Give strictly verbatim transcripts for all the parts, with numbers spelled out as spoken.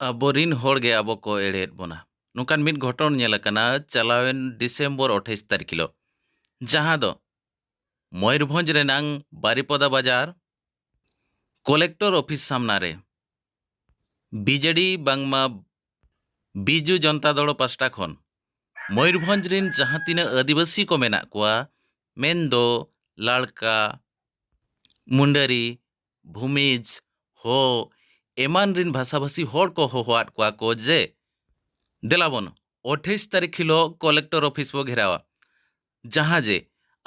ᱟᱵᱚᱨᱤᱱ ᱦᱚᱲ ᱜᱮ ᱟᱵᱚ ᱠᱚ ᱮᱲᱮᱭᱮᱫ ᱵᱚᱱᱟ᱾ ᱱᱚᱝᱠᱟᱱ ᱢᱤᱫ ᱜᱷᱚᱴᱚᱱ ᱧᱮᱞ ᱟᱠᱟᱱᱟ ᱪᱟᱞᱟᱣᱮᱱ ᱰᱤᱥᱮᱢᱵᱚᱨ ᱟᱴᱷᱟᱭᱤᱥ ᱛᱟᱹᱨᱤᱠᱷ ᱦᱤᱞᱳᱜ, ᱡᱟᱦᱟᱸ ᱫᱚ ᱢᱚᱭᱩᱨᱵᱷᱚᱸᱡᱽ ᱨᱮᱱᱟᱝ ᱵᱟᱨᱤᱯᱚᱫᱟ ᱵᱟᱡᱟᱨ ᱠᱚᱞᱮᱠᱴᱚᱨ ᱚᱯᱷᱤᱥ ᱥᱟᱢᱱᱟ ᱨᱮ ᱵᱤᱡᱮᱰᱤ ᱵᱟᱝᱢᱟ ᱵᱤᱡᱩ ᱡᱚᱱᱛᱟ ᱫᱚᱲ ᱯᱟᱥᱴᱟ ᱠᱷᱚᱱ ᱢᱚᱭᱩᱨᱵᱷᱚᱸᱡᱽ ᱨᱤᱱ ᱡᱟᱦᱟᱸ ᱛᱤᱱᱟᱹᱜ ᱟᱹᱫᱤᱵᱟᱹᱥᱤ ᱠᱚ ᱢᱮᱱᱟᱜ ᱠᱚᱣᱟ, ᱢᱮᱱᱫᱚ ᱞᱟᱲᱠᱟ, ᱢᱩᱱᱰᱟᱹᱨᱤ, ᱵᱷᱩᱢᱤᱡᱽ, ᱦᱳ ᱮᱢᱟᱱ ᱨᱤᱱ ᱵᱷᱟᱥᱟᱵᱷᱟᱥᱤ ᱦᱚᱲ ᱠᱚ ᱦᱚᱦᱚᱣᱟᱫ ᱠᱚᱣᱟ ᱠᱚ ᱡᱮ, ᱫᱮᱞᱟᱵᱚᱱ, ᱟᱴᱷᱟᱭᱤᱥ ᱛᱟᱹᱨᱤᱠᱷ ᱦᱤᱞᱳᱜ ᱠᱚᱞᱮᱠᱴᱚᱨ ᱚᱯᱷᱤᱥ ᱵᱚ ᱜᱷᱮᱨᱟᱣᱟ, ᱡᱟᱦᱟᱸ ᱡᱮ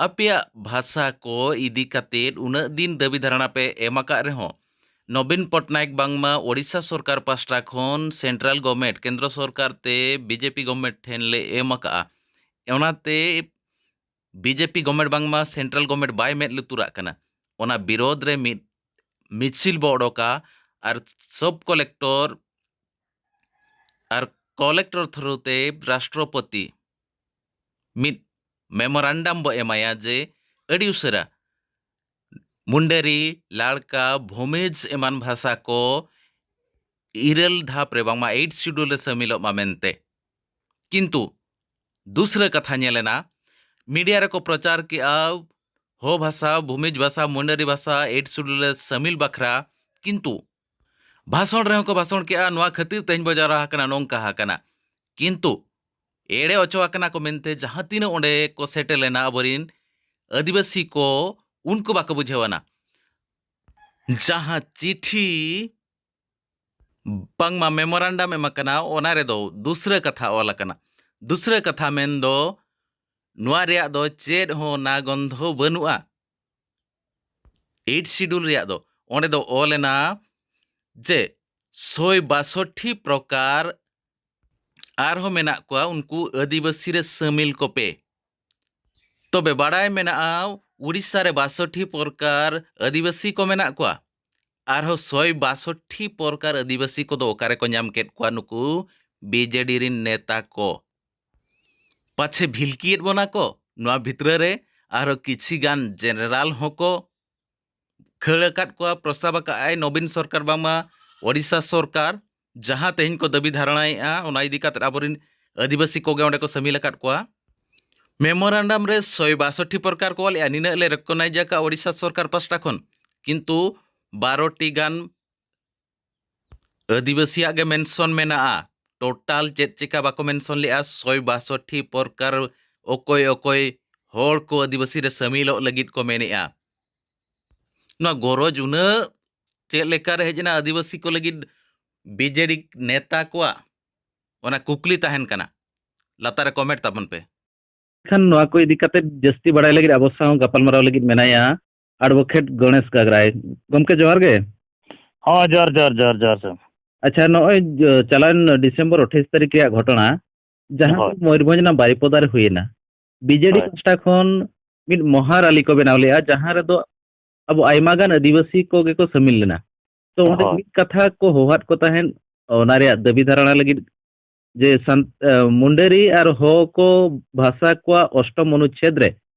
ᱟᱯᱮᱭᱟᱜ ᱵᱷᱟᱥᱟ ᱠᱚ ᱤᱫᱤ ᱠᱟᱛᱮᱫ ᱩᱱᱟᱹᱜ ᱫᱤᱱ ᱫᱟᱹᱵᱤ ᱫᱷᱟᱨᱟᱱᱟ ᱯᱮ ᱮᱢ ᱟᱠᱟᱫ ᱨᱮᱦᱚᱸ, ᱱᱚᱵᱤᱱ ᱯᱚᱴᱱᱟᱭᱮᱠ ᱵᱟᱝᱢᱟ ᱳᱰᱤᱥᱟ ᱥᱚᱨᱠᱟᱨ ᱯᱟᱥᱴᱟ ᱠᱷᱚᱱ ᱥᱮᱱᱴᱨᱟᱞ ᱜᱚᱵᱷᱢᱮᱱᱴ, ᱠᱮᱱᱫᱨᱚ ᱥᱚᱨᱠᱟᱨ ᱛᱮ ᱵᱤᱡᱮᱯᱤ ᱜᱚᱵᱷᱢᱮᱱᱴ ᱴᱷᱮᱱ ᱞᱮ ᱮᱢ ᱟᱠᱟᱫᱼᱟ, ᱚᱱᱟᱛᱮ ᱵᱤᱡᱮᱯᱤ ᱜᱚᱵᱷᱢᱮᱱᱴ ᱵᱟᱝᱢᱟ ᱥᱮᱱᱴᱨᱟᱞ ᱜᱚᱵᱷᱢᱮᱱᱴ ᱵᱟᱭ ᱢᱮᱫ ᱞᱩᱛᱩᱨᱟᱜ ᱠᱟᱱᱟ᱾ ᱚᱱᱟ ᱵᱤᱨᱳᱫᱷ ᱨᱮ ᱢᱤᱫ ᱢᱤᱪᱷᱤᱞ ᱵᱚ ᱚᱰᱚᱠᱟ ᱟᱨ ᱥᱚᱵ ᱠᱚᱞᱮᱠᱴᱚᱨ ᱟᱨ ᱠᱚᱞᱮᱠᱴᱚᱨ ᱛᱷᱨᱩ ᱛᱮ ᱨᱟᱥᱴᱨᱚᱯᱚᱛᱤ ᱢᱤᱫ ᱢᱮᱢᱳᱨᱟᱱᱰᱟᱢ ᱵᱚ ᱮᱢᱟᱭᱟ ᱡᱮ ᱟᱹᱰᱤ ᱩᱥᱟᱹᱨᱟ ᱢᱩᱱᱰᱟᱹᱨᱤ, ᱞᱟᱲᱠᱟ, ᱵᱷᱩᱢᱤᱡᱽ ᱮᱢᱟᱱ ᱵᱷᱟᱥᱟ ᱠᱚ ᱤᱨᱟᱹᱞ ᱫᱷᱟᱯ ᱨᱮ ᱵᱟᱝᱢᱟ ᱮᱭᱤᱴ ᱥᱤᱰᱩᱞ ᱨᱮ ᱥᱟᱹᱢᱤᱞᱚᱜ ᱢᱟ ᱢᱮᱱᱛᱮ᱾ ᱠᱤᱱᱛᱩ ᱫᱩᱥᱨᱟᱹ ᱠᱟᱛᱷᱟ ᱧᱮᱞ ᱮᱱᱟ, ᱢᱤᱰᱤᱭᱟ ᱨᱮᱠᱚ ᱯᱨᱚᱪᱟᱨ ᱠᱮᱜᱼᱟ ᱦᱳ ᱵᱷᱟᱥᱟ, ᱵᱷᱩᱢᱤᱡᱽ ᱵᱷᱟᱥᱟ, ᱢᱩᱱᱰᱟᱹᱨᱤ ᱵᱷᱟᱥᱟ ᱮᱭᱤᱴ ᱥᱤᱰᱩᱞ ᱨᱮ ᱥᱟᱹᱢᱤᱞ ᱵᱟᱠᱷᱨᱟ, ᱠᱤᱱᱛᱩ ᱵᱷᱟᱥᱚᱱ ᱨᱮᱦᱚᱸ ᱠᱚ ᱵᱷᱟᱥᱚᱱ ᱠᱮᱜᱼᱟ ᱱᱚᱣᱟ ᱠᱷᱟᱹᱛᱤᱨ ᱛᱮᱦᱮᱧ ᱵᱚ ᱡᱟᱣᱨᱟ ᱟᱠᱟᱱᱟ, ᱱᱚᱝᱠᱟ ᱟᱠᱟᱱᱟ᱾ ᱠᱤᱱᱛᱩ ᱮᱲᱮ ᱚᱪᱚ ᱟᱠᱟᱱᱟ ᱠᱚ ᱢᱮᱱᱛᱮ ᱡᱟᱦᱟᱸ ᱛᱤᱱᱟᱹᱜ ᱚᱸᱰᱮ ᱠᱚ ᱥᱮᱴᱮᱨ ᱞᱮᱱᱟ ᱟᱵᱚᱨᱤᱱ ᱟᱹᱫᱤᱵᱟᱹᱥᱤ ᱠᱚ, ᱩᱱᱠᱩ ᱵᱟᱠᱚ ᱵᱩᱡᱷᱟᱹᱣ ᱟᱱᱟ᱾ ᱡᱟᱦᱟᱸ ᱪᱤᱴᱷᱤ ᱵᱟᱝᱢᱟ ᱢᱮᱢᱳᱨᱟᱱᱰᱟᱢ ᱮᱢ ᱟᱠᱟᱱᱟ, ᱚᱱᱟ ᱨᱮᱫᱚ ᱫᱩᱥᱨᱟᱹ ᱠᱟᱛᱷᱟ ᱚᱞ ᱟᱠᱟᱱᱟ᱾ ᱫᱩᱥᱨᱟᱹ ᱠᱟᱛᱷᱟ ᱢᱮᱱᱫᱚ ᱱᱚᱣᱟ ᱨᱮᱭᱟᱜ ᱫᱚ ᱪᱮᱫ ᱦᱚᱸ ᱱᱟ ᱜᱚᱱᱫᱷᱚ ᱵᱟᱹᱱᱩᱜᱼᱟ᱾ ᱮᱭᱤᱴ ᱥᱤᱰᱩᱞ ᱨᱮᱭᱟᱜ ᱫᱚ ᱚᱸᱰᱮ ᱫᱚ ᱚᱞ ᱮᱱᱟ ᱡᱮ ᱥᱚᱭ ᱵᱟᱥᱚᱴᱴᱤ ᱯᱨᱚᱠᱟᱨ ᱟᱨᱦᱚᱸ ᱢᱮᱱᱟᱜ ᱠᱚᱣᱟ, ᱩᱱᱠᱩ ᱟᱹᱫᱤᱵᱟᱹᱥᱤ ᱨᱮ ᱥᱟᱹᱢᱤᱞ ᱠᱚᱯᱮ᱾ ᱛᱚᱵᱮ ᱵᱟᱲᱟᱭ ᱢᱮᱱᱟᱜᱼᱟ, ᱩᱲᱤᱥᱥᱟ ᱨᱮ ᱵᱟᱥᱚᱴᱴᱤ ᱯᱨᱚᱠᱟᱨ ᱟᱹᱫᱤᱵᱟᱹᱥᱤ ᱠᱚ ᱢᱮᱱᱟᱜ ᱠᱚᱣᱟ᱾ ᱟᱨᱦᱚᱸ ᱥᱚᱭ ᱵᱟᱥᱚᱴᱴᱤ ᱯᱨᱚᱠᱟᱨ ᱟᱹᱫᱤᱵᱟᱹᱥᱤ ᱠᱚᱫᱚ ᱚᱠᱟ ᱨᱮᱠᱚ ᱧᱟᱢ ᱠᱮᱫ ᱠᱚᱣᱟ ᱱᱩᱠᱩ ᱵᱤᱡᱮᱰᱤ ᱨᱤᱱ ᱱᱮᱛᱟ ᱠᱚ? ᱯᱟᱪᱷᱮ ᱵᱷᱤᱞᱠᱤᱭᱮᱫ ᱵᱚᱱᱟ ᱠᱚ ᱱᱚᱣᱟ ᱵᱷᱤᱛᱨᱟᱹ ᱨᱮ᱾ ᱟᱨᱦᱚᱸ ᱠᱤᱪᱷᱤ ᱜᱟᱱ ᱡᱮᱱᱟᱨᱟᱞ ᱦᱚᱸᱠᱚ ᱠᱷᱟᱹᱲ ᱟᱠᱟᱫ ᱠᱚᱣᱟ, ᱯᱨᱚᱥᱛᱟᱵ ᱟᱠᱟᱫ ᱟᱭ ᱱᱚᱵᱤᱱ ᱥᱚᱨᱠᱟᱨ ᱵᱟᱝᱢᱟ ᱳᱰᱤᱥᱟ ᱥᱚᱨᱠᱟᱨ, ᱡᱟᱦᱟᱸ ᱛᱮᱦᱮᱧ ᱠᱚ ᱫᱟᱹᱵᱤ ᱫᱷᱟᱨᱟᱭᱮᱫᱼᱟ, ᱚᱱᱟ ᱤᱫᱤ ᱠᱟᱛᱮ ᱟᱵᱚᱨᱮᱱ ᱟᱹᱫᱤᱵᱟᱹᱥᱤ ᱠᱚᱜᱮ ᱚᱸᱰᱮ ᱠᱚ ᱥᱟᱹᱢᱤᱞ ᱟᱠᱟᱫ ᱠᱚᱣᱟ᱾ ᱢᱮᱢᱳᱨᱟᱱᱰᱟᱢ ᱨᱮ ᱥᱚᱭ ᱵᱟᱥᱚᱴᱴᱤ ᱯᱨᱚᱠᱟᱨ ᱠᱚ ᱚᱞᱮᱜᱼᱟ, ᱱᱤᱱᱟᱹᱜ ᱞᱮ ᱨᱮᱠᱚᱜᱱᱟᱭᱤᱡᱽ ᱟᱠᱟᱫ ᱳᱰᱤᱥᱟ ᱥᱚᱨᱠᱟᱨ ᱯᱟᱥᱴᱟ ᱠᱷᱚᱱ, ᱠᱤᱱᱛᱩ ᱵᱟᱨᱚᱴᱤ ᱜᱟᱱ ᱟᱹᱫᱤᱵᱟᱹᱥᱤᱭᱟᱜ ᱜᱮ ᱢᱮᱱᱥᱚᱱ ᱢᱮᱱᱟᱜᱼᱟ᱾ ᱴᱳᱴᱟᱞ ᱪᱮᱫ ᱪᱮᱠᱟ ᱵᱟᱠᱚ ᱢᱮᱱᱥᱚᱱ ᱞᱮᱜᱼᱟ, ᱥᱚᱭ ᱵᱟᱥᱚᱴᱴᱤ ᱯᱨᱚᱠᱟᱨ ᱚᱠᱚᱭ ᱚᱠᱚᱭ ᱦᱚᱲ ᱠᱚ ᱟᱹᱫᱤᱵᱟᱹᱥᱤ ᱨᱮ ᱥᱟᱹᱢᱤᱞᱚᱜ ᱞᱟᱹᱜᱤᱫ ᱠᱚ ᱢᱮᱱᱮᱜᱼᱟ᱾ ᱱᱚᱣᱟ ᱜᱚᱨᱚᱡᱽ ᱩᱱᱟᱹᱜ ᱪᱮᱫ ᱞᱮᱠᱟᱨᱮ ᱦᱮᱡ ᱮᱱᱟ ᱟᱹᱫᱤᱵᱟᱹᱥᱤ ᱠᱚ ᱞᱟᱹᱜᱤᱫ ᱵᱤᱡᱮᱰᱤ ᱱᱮᱛᱟ ᱠᱚᱣᱟᱜ? ᱚᱱᱟ ᱠᱩᱠᱞᱤ ᱛᱟᱦᱮᱱ ᱠᱟᱱᱟ, ᱞᱟᱛᱟᱨ ᱨᱮ ᱠᱚᱢᱮᱱᱴ ᱛᱟᱵᱚᱱ ᱯᱮ᱾ ᱠᱷᱟᱱ ᱱᱚᱣᱟ ᱠᱚ ᱤᱫᱤ ᱠᱟᱛᱮ ᱡᱟᱹᱥᱛᱤ ᱵᱟᱲᱟᱭ ᱞᱟᱹᱜᱤᱫ ᱟᱵᱚ ᱥᱟᱶ ᱜᱟᱯᱟᱞᱢᱟᱨᱟᱣ ᱞᱟᱹᱜᱤᱫ ᱢᱮᱱᱟᱭᱟ ᱮᱰᱵᱷᱳᱠᱮᱴ ᱜᱚᱬᱮᱥ ᱜᱟᱜᱽᱨᱟᱭ᱾ ᱜᱚᱢᱠᱮ, ᱡᱚᱦᱟᱨ ᱜᱮ᱾ ᱦᱚᱸ, ᱡᱚᱦᱟᱨ, ᱡᱚᱦᱟᱨ, ᱡᱚᱦᱟᱨ, ᱡᱚᱦᱟᱨ, ᱥᱮᱨ᱾ ᱟᱪᱪᱷᱟ, ᱱᱚᱜᱼᱚᱭ ᱡᱚ-, ᱪᱟᱞᱟᱣᱮᱱ ᱰᱤᱥᱮᱢᱵᱚᱨ ᱟᱴᱷᱟᱭᱤᱥ ᱛᱟᱹᱨᱤᱠᱷ ᱨᱮᱭᱟᱜ ᱜᱷᱚᱴᱚᱱᱟ, ᱡᱟᱦᱟᱸ ᱦᱳᱭ᱾ ᱫᱚ ᱢᱚᱭᱩᱨᱵᱷᱚᱸᱡᱽ ᱨᱮᱱᱟᱜ ᱵᱟᱨᱤᱯᱚᱫᱟ ᱨᱮ ᱦᱩᱭᱮᱱᱟ, ᱵᱤᱡᱮᱰᱤ ᱦᱳᱭ᱾ ᱯᱟᱦᱴᱟ ᱠᱷᱚᱱ ᱢᱤᱫ ᱢᱚᱦᱟ ᱨᱟᱞᱤ ᱠᱚ ᱵᱮᱱᱟᱣ ᱞᱮᱫᱼᱟ, ᱡᱟᱦᱟᱸ ᱨᱮᱫᱚ ᱟᱵᱚ ᱟᱭᱢᱟ ᱜᱟᱱ ᱟᱹᱫᱤᱵᱟᱹᱥᱤ ᱠᱚᱜᱮ ᱠᱚ ᱥᱟᱹᱢᱤᱞ ᱞᱮᱱᱟ᱾ ᱛᱚ, ᱚᱸᱰᱮ ᱦᱳᱭ᱾ ᱢᱤᱫ ᱠᱟᱛᱷᱟ ᱠᱚ ᱦᱚᱦᱚᱣᱟᱫ ᱠᱚ ᱛᱟᱦᱮᱸᱫ, ᱚᱱᱟ ᱨᱮᱭᱟᱜ ᱫᱟᱹᱵᱤ ᱫᱷᱟᱨᱟᱱᱟ ᱞᱟᱹᱜᱤᱫ ᱡᱮ ᱥᱟᱱ-, ᱮ, ᱢᱩᱱᱰᱟᱹᱨᱤ ᱟᱨ ᱦᱳ ᱠᱚ ᱵᱷᱟᱥᱟ ᱠᱚᱣᱟᱜ ᱚᱥᱴᱚᱢ ᱚᱱᱩᱪᱷᱮᱫ ᱨᱮ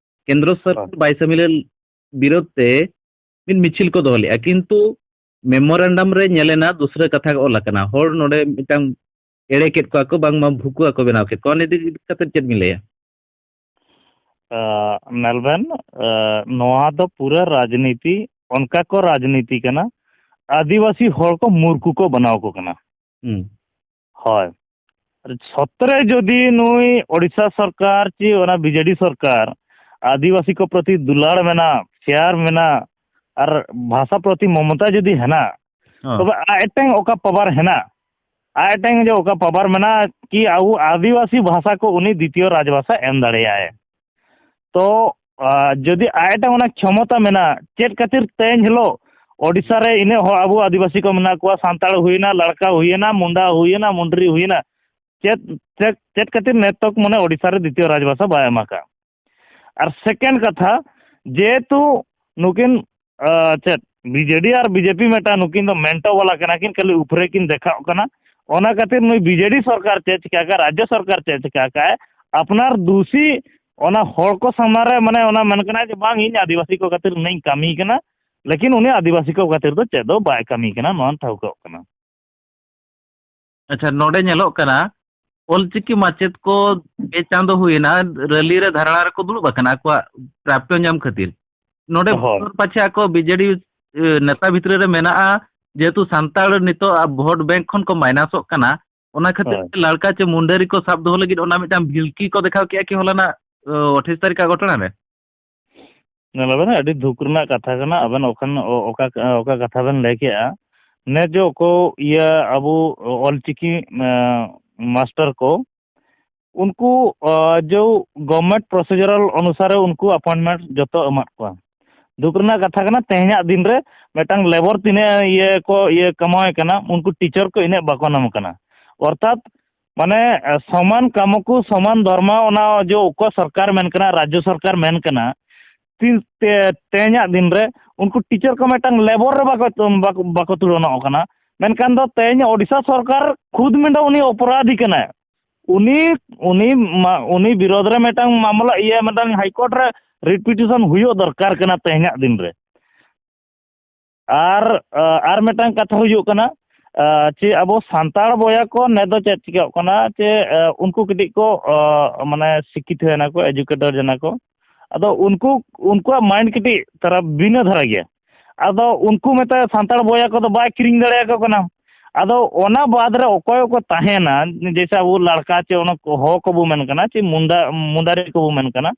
ᱠᱮᱱᱫᱨᱚ ᱥᱚᱨᱠᱟᱨ ᱦᱳᱭ᱾ ᱵᱟᱭ ᱥᱟᱹᱢᱤᱞ ᱵᱤᱨᱳᱫᱷ ᱛᱮ ᱢᱤᱫ ᱢᱤᱪᱷᱤᱞ ᱠᱚ ᱫᱚᱦᱚ ᱞᱮᱫᱼᱟ, ᱠᱤᱱᱛᱩ ᱢᱮᱢᱳᱨᱟᱱᱰᱟᱢ ᱨᱮ ᱧᱮᱞᱮᱱᱟ ᱫᱩᱥᱨᱟᱹ ᱠᱟᱛᱷᱟ ᱚᱞ ᱟᱠᱟᱱᱟ᱾ ᱦᱚᱲ ᱱᱚᱰᱮ ᱢᱤᱫᱴᱟᱝ ᱮᱲᱮ ᱠᱮᱫ ᱠᱚᱣᱟ ᱠᱚ, ᱵᱟᱝᱢᱟ ᱵᱷᱩᱠᱩᱣᱟ ᱠᱚ ᱵᱮᱱᱟᱣ ᱠᱮᱫ ᱠᱚᱣᱟ᱾ ᱚᱱᱟ ᱤᱫᱤ ᱠᱟᱛᱮ ᱪᱮᱫ ᱵᱤᱱ ᱞᱟᱹᱭᱟ? ᱟᱸ, ᱧᱮᱞ ᱵᱮᱱ, ᱟᱸ, ᱱᱚᱣᱟ ᱫᱚ ᱯᱩᱨᱟᱹ ᱨᱟᱡᱽᱱᱤᱛᱤ, ᱚᱱᱠᱟ ᱠᱚ ᱨᱟᱡᱽᱱᱤᱛᱤ ᱠᱟᱱᱟ᱾ ᱟᱹᱫᱤᱵᱟᱹᱥᱤ ᱦᱚᱲ ᱠᱚ ᱢᱩᱨᱠᱷᱩ ᱠᱚ ᱵᱮᱱᱟᱣ ᱠᱚ ᱠᱟᱱᱟ᱾ ᱦᱩᱸ᱾ ᱦᱳᱭ᱾ ᱥᱚᱛᱨᱮ ᱡᱩᱫᱤ ᱱᱩᱭ ᱳᱰᱤᱥᱟ ᱥᱚᱨᱠᱟᱨ ᱪᱮ ᱚᱱᱟ ᱵᱤᱡᱮᱰᱤ ᱥᱚᱨᱠᱟᱨ ᱟᱹᱫᱤᱵᱟᱹᱥᱤ ᱠᱚ ᱯᱨᱚᱛᱤ ᱫᱩᱞᱟᱹᱲ ᱢᱮᱱᱟᱜ, ᱯᱷᱮᱭᱟᱨ ᱢᱮᱱᱟᱜ, ᱟᱨ ᱵᱷᱟᱥᱟ ᱯᱨᱚᱛᱤ ᱢᱚᱢᱚᱛᱟ ᱡᱩᱫᱤ ᱦᱮᱱᱟᱜ, ᱦᱚᱸ᱾ ᱛᱚᱵᱮ ᱟᱡ ᱴᱷᱮᱱ ᱚᱠᱟ ᱯᱟᱣᱟᱨ ᱦᱮᱱᱟᱜ, ᱟᱡ ᱴᱷᱮᱱ ᱡᱮ ᱚᱠᱟ ᱯᱟᱣᱟᱨ ᱢᱮᱱᱟᱜᱼᱟ ᱠᱤ ᱟᱵᱚ ᱟᱹᱫᱤᱵᱟᱹᱥᱤ ᱵᱷᱟᱥᱟ ᱠᱚ ᱩᱱᱤ ᱫᱤᱛᱤᱭᱚ ᱨᱟᱡᱽᱵᱷᱟᱥᱟ ᱮᱢ ᱫᱟᱲᱮᱭᱟᱜᱼᱟᱭ? ᱛᱚ, ᱟ, ᱡᱩᱫᱤ ᱟᱡ ᱴᱷᱮᱱ ᱚᱱᱟ ᱠᱷᱚᱢᱚᱛᱟ ᱢᱮᱱᱟᱜᱼᱟ, ᱪᱮᱫ ᱠᱷᱟᱹᱛᱤᱨ ᱛᱮᱦᱮᱧ ᱦᱤᱞᱳᱜ ᱳᱰᱤᱥᱟ ᱨᱮ ᱤᱱᱟᱹᱜ ᱦᱚᱲ ᱟᱵᱚ ᱟᱹᱫᱤᱵᱟᱹᱥᱤ ᱠᱚ ᱢᱮᱱᱟᱜ ᱠᱚᱣᱟ, ᱥᱟᱱᱛᱟᱲ ᱦᱩᱭᱮᱱᱟ, ᱞᱟᱲᱠᱟ ᱦᱩᱭᱮᱱᱟ, ᱢᱩᱱᱰᱟ ᱦᱩᱭᱮᱱᱟ, ᱢᱩᱱᱰᱨᱤ ᱦᱩᱭᱮᱱᱟ, ᱪᱮᱫ, ᱪᱮᱫ, ᱪᱮᱫ ᱠᱷᱟᱹᱛᱤᱨ ᱱᱤᱛᱚᱜ ᱢᱟᱱᱮ ᱳᱰᱤᱥᱟ ᱨᱮ ᱫᱤᱛᱤᱭᱚ ᱨᱟᱡᱽᱵᱷᱟᱥᱟ ᱵᱟᱭ ᱮᱢ ᱟᱠᱟᱫ? ᱟᱨ ᱥᱮᱠᱮᱱᱰ ᱠᱟᱛᱷᱟ, ᱡᱮᱦᱮᱛᱩ ᱱᱩᱠᱤᱱ, ᱟ, ᱪᱮᱫ, ᱵᱤᱡᱮᱰᱤ ᱟᱨ ᱵᱤᱡᱮᱯᱤ ᱢᱤᱫᱴᱟᱝ ᱱᱩᱠᱤᱱ ᱫᱚ ᱢᱮᱱᱴᱚ ᱵᱟᱞᱟ ᱠᱟᱱᱟ ᱠᱤᱱ, ᱠᱷᱟᱹᱞᱤ ᱩᱯᱨᱮ ᱠᱤᱱ ᱫᱮᱠᱷᱟᱜ ᱠᱟᱱᱟ᱾ ᱚᱱᱟ ᱠᱷᱟᱹᱛᱤᱨ ᱱᱩᱭ ᱵᱤᱡᱮᱰᱤ ᱥᱚᱨᱠᱟᱨ ᱪᱮᱫ ᱪᱤᱠᱟ ᱠᱟᱜᱼᱟ, ᱨᱟᱡᱽᱡᱚ ᱥᱚᱨᱠᱟᱨ ᱪᱮᱫ ᱪᱤᱠᱟ ᱠᱟᱜᱼᱟᱭ, ᱟᱯᱱᱟᱨ ᱫᱩᱥᱤ ᱚᱱᱟ ᱦᱚᱲ ᱠᱚ ᱥᱟᱢᱟᱝ ᱨᱮ, ᱢᱟᱱᱮ, ᱚᱱᱟ ᱢᱮᱱ ᱠᱟᱱᱟ ᱡᱮ, "ᱵᱟᱝ, ᱤᱧ ᱟᱹᱫᱤᱵᱟᱹᱥᱤ ᱠᱚ ᱠᱷᱟᱹᱛᱤᱨ ᱱᱩᱱᱟᱹᱧ ᱠᱟᱹᱢᱤ ᱠᱟᱱᱟ", ᱞᱮᱠᱤᱱ ᱩᱱᱤ ᱟᱹᱫᱤᱵᱟᱹᱥᱤ ᱠᱚ ᱠᱷᱟᱹᱛᱤᱨ ᱫᱚ ᱪᱮᱫ ᱫᱚ ᱵᱟᱭ ᱠᱟᱹᱢᱤ ᱠᱟᱱᱟ, ᱱᱚᱣᱟ ᱴᱷᱟᱹᱣᱠᱟᱹᱜ ᱠᱟᱱᱟ᱾ ᱟᱪᱪᱷᱟ, ᱱᱚᱰᱮ ᱧᱮᱞᱚᱜ ᱠᱟᱱᱟ, ᱚᱞᱪᱤᱠᱤ ᱢᱟᱪᱮᱫ ᱠᱚ ᱯᱮ ᱪᱟᱸᱫᱚ ᱦᱩᱭᱮᱱᱟ, ᱨᱮᱞᱤ ᱨᱮ, ᱫᱷᱟᱨᱱᱟ ᱨᱮᱠᱚ ᱫᱩᱲᱩᱵ ᱟᱠᱟᱱᱟ ᱟᱠᱚᱣᱟᱜ ᱯᱨᱟᱯᱭᱚ ᱧᱟᱢ ᱠᱷᱟᱹᱛᱤᱨ᱾ ᱱᱚᱰᱮ ᱦᱳᱭ᱾ ᱵᱚᱛᱚᱨ ᱯᱟᱪᱷᱮ ᱟᱠᱚ ᱵᱤᱡᱮᱰᱤ, ᱮ, ᱱᱮᱛᱟ ᱵᱷᱤᱛᱨᱤ ᱨᱮ ᱢᱮᱱᱟᱜᱼᱟ, ᱡᱮᱦᱮᱛᱩ ᱥᱟᱱᱛᱟᱲ ᱱᱤᱛᱚᱜ ᱟ-, ᱵᱷᱳᱴ ᱵᱮᱝᱠ ᱠᱷᱚᱱ ᱠᱚ ᱢᱟᱭᱱᱟᱥᱚᱜ ᱠᱟᱱᱟ, ᱚᱱᱟ ᱠᱷᱟᱹᱛᱤᱨ ᱦᱳᱭ᱾ ᱛᱮ ᱞᱟᱲᱠᱟ ᱪᱮ ᱢᱩᱱᱰᱟᱹᱨᱤ ᱠᱚ ᱥᱟᱵ ᱫᱚᱦᱚ ᱞᱟᱹᱜᱤᱫ ᱚᱱᱟ ᱢᱤᱫᱴᱟᱝ ᱵᱷᱤᱞᱠᱤ ᱠᱚ ᱫᱮᱠᱷᱟᱣ ᱠᱮᱜᱼᱟ ᱠᱤ ᱦᱚᱞᱟᱱᱟᱜ, ᱚ, ᱟᱴᱷᱟᱤᱥ ᱛᱟᱹᱨᱤᱠᱷ ᱟᱜ ᱜᱷᱚᱴᱚᱱᱟ ᱨᱮ? ᱧᱮᱞ ᱟᱵᱮᱱ, ᱟᱹᱰᱤ ᱫᱩᱠ ᱨᱮᱱᱟᱜ ᱠᱟᱛᱷᱟ ᱠᱟᱱᱟ᱾ ᱟᱵᱮᱱ ᱚᱠᱷᱟᱱ, ᱚ-, ᱚᱠᱟ, ᱚᱠᱟ ᱠᱟᱛᱷᱟ ᱵᱮᱱ ᱞᱟᱹᱭ ᱠᱮᱜᱼᱟ, ᱱᱮ ᱡᱚ ᱠᱚ ᱤᱭᱟᱹ ᱟᱵᱚ ᱚᱞᱪᱤᱠᱤ, ᱮᱸ, ᱢᱟᱥᱴᱟᱨ ᱠᱚ, ᱩᱱᱠᱩ, ᱚ, ᱡᱚ government procedural ᱚᱱᱩᱥᱟᱨᱮ ᱩᱱᱠᱩ appointment ᱡᱚᱛᱚ ᱮᱢᱟᱫ ᱠᱚᱣᱟ᱾ ᱫᱩᱠ ᱨᱮᱱᱟᱜ ᱠᱟᱛᱷᱟ ᱠᱟᱱᱟ, ᱛᱮᱦᱮᱧᱟᱜ ᱫᱤᱱ ᱨᱮ ᱢᱤᱫᱴᱟᱝ labour ᱛᱤᱱᱟᱹᱜ ᱤᱭᱟᱹ ᱠᱚ, ᱤᱭᱟᱹ ᱠᱟᱢᱟᱣᱮ ᱠᱟᱱᱟ, ᱩᱱᱠᱩ teacher ᱠᱚ ᱤᱱᱟᱹᱜ ᱵᱟᱠᱚ ᱧᱟᱢ ᱠᱟᱱᱟ᱾ ᱚᱨᱛᱷᱟᱛ, ᱢᱟᱱᱮ, ᱮ, ᱥᱚᱢᱟᱱ ᱠᱟᱢᱚᱠᱩ ᱥᱚᱢᱟᱱ ᱫᱷᱚᱨᱢᱟ, ᱚᱱᱟ ᱡᱚ ᱚᱠᱚ ᱥᱚᱨᱠᱟᱨ ᱢᱮᱱ ᱠᱟᱱᱟ, ᱨᱟᱡᱽᱡᱚ ᱥᱚᱨᱠᱟᱨ ᱢᱮᱱ ᱠᱟᱱᱟ, ᱛᱤᱱ ᱛᱮ-, ᱛᱮᱦᱮᱧᱟᱜ ᱫᱤᱱ ᱨᱮ ᱩᱱᱠᱩ teacher ᱠᱚ ᱢᱤᱫᱴᱟᱝ labour ᱨᱮ ᱵᱟᱠᱚ, ᱵᱟᱠᱚ, ᱵᱟᱠᱚ ᱛᱩᱞᱚᱱᱚᱜ ᱠᱟᱱᱟ᱾ ᱢᱮᱱᱠᱷᱟᱱ ᱫᱚ ᱛᱮᱦᱮᱧ ᱳᱰᱤᱥᱟ ᱥᱚᱨᱠᱟᱨ ᱠᱷᱩᱫ ᱢᱤᱫᱴᱟᱝ ᱩᱱᱤ ᱚᱯᱚᱨᱟᱫᱷᱤ ᱠᱟᱱᱟᱭ᱾ ᱩᱱᱤ, ᱩᱱᱤ ᱢᱟ-, ᱩᱱᱤ ᱵᱤᱨᱳᱫᱷ ᱨᱮ ᱢᱤᱫᱴᱟᱝ ᱢᱟᱢᱞᱟ, ᱤᱭᱟᱹ, ᱢᱤᱫᱴᱟᱝ High Court ᱨᱮ writ petition ᱦᱩᱭᱩᱜ ᱫᱚᱨᱠᱟᱨ ᱠᱟᱱᱟ ᱛᱮᱦᱮᱧᱟᱜ ᱫᱤᱱ ᱨᱮ᱾ ᱟᱨ, ᱟ, ᱟᱨ ᱢᱤᱫᱴᱟᱝ ᱠᱟᱛᱷᱟ ᱦᱩᱭᱩᱜ ᱠᱟᱱᱟ, ᱟ, ᱪᱮ ᱟᱵᱚ ᱥᱟᱱᱛᱟᱲ ᱵᱚᱭᱦᱟ ᱠᱚ ᱱᱮ ᱫᱚ ᱪᱮᱫ ᱪᱤᱠᱟᱹᱜ ᱠᱟᱱᱟ, ᱪᱮ, ᱟ, ᱩᱱᱠᱩ ᱠᱟᱹᱴᱤᱡ ᱠᱚ, ᱟ, ᱢᱟᱱᱮ, ᱥᱤᱠᱠᱷᱤᱛ ᱦᱩᱭᱱᱟ ᱠᱚ, educated ᱮᱱᱟ ᱠᱚ᱾ ᱟᱫᱚ ᱩᱱᱠᱩ, ᱩᱱᱠᱩᱣᱟᱜ mind ᱠᱟᱹᱴᱤᱡ ᱛᱟᱨᱟ ᱵᱷᱤᱱᱟᱹ ᱫᱷᱟᱨᱟ ᱜᱮᱭᱟ᱾ ᱟᱫᱚ ᱩᱱᱠᱩ ᱢᱮᱛᱟ ᱥᱟᱱᱛᱟᱲ ᱵᱚᱭᱦᱟ ᱠᱚᱫᱚ ᱵᱟᱭ ᱠᱤᱨᱤᱧ ᱫᱟᱲᱮᱭᱟᱠᱚ ᱠᱟᱱᱟ᱾ ᱟᱫᱚ ᱚᱱᱟ ᱵᱟᱫᱽ ᱨᱮ ᱚᱠᱚᱭ ᱠᱚ ᱛᱟᱦᱮᱱᱟ, ᱡᱮᱭᱥᱮ ᱟᱵᱚ ᱞᱟᱲᱠᱟ ᱪᱮ ᱚᱱᱟ ᱠᱚ ᱦᱚ ᱠᱚᱵᱚ ᱢᱮᱱ ᱠᱟᱱᱟ, ᱪᱮ ᱢᱩᱱᱰᱟ, ᱢᱩᱱᱰᱟᱨᱤ ᱠᱚᱵᱚ ᱢᱮᱱ ᱠᱟᱱᱟ,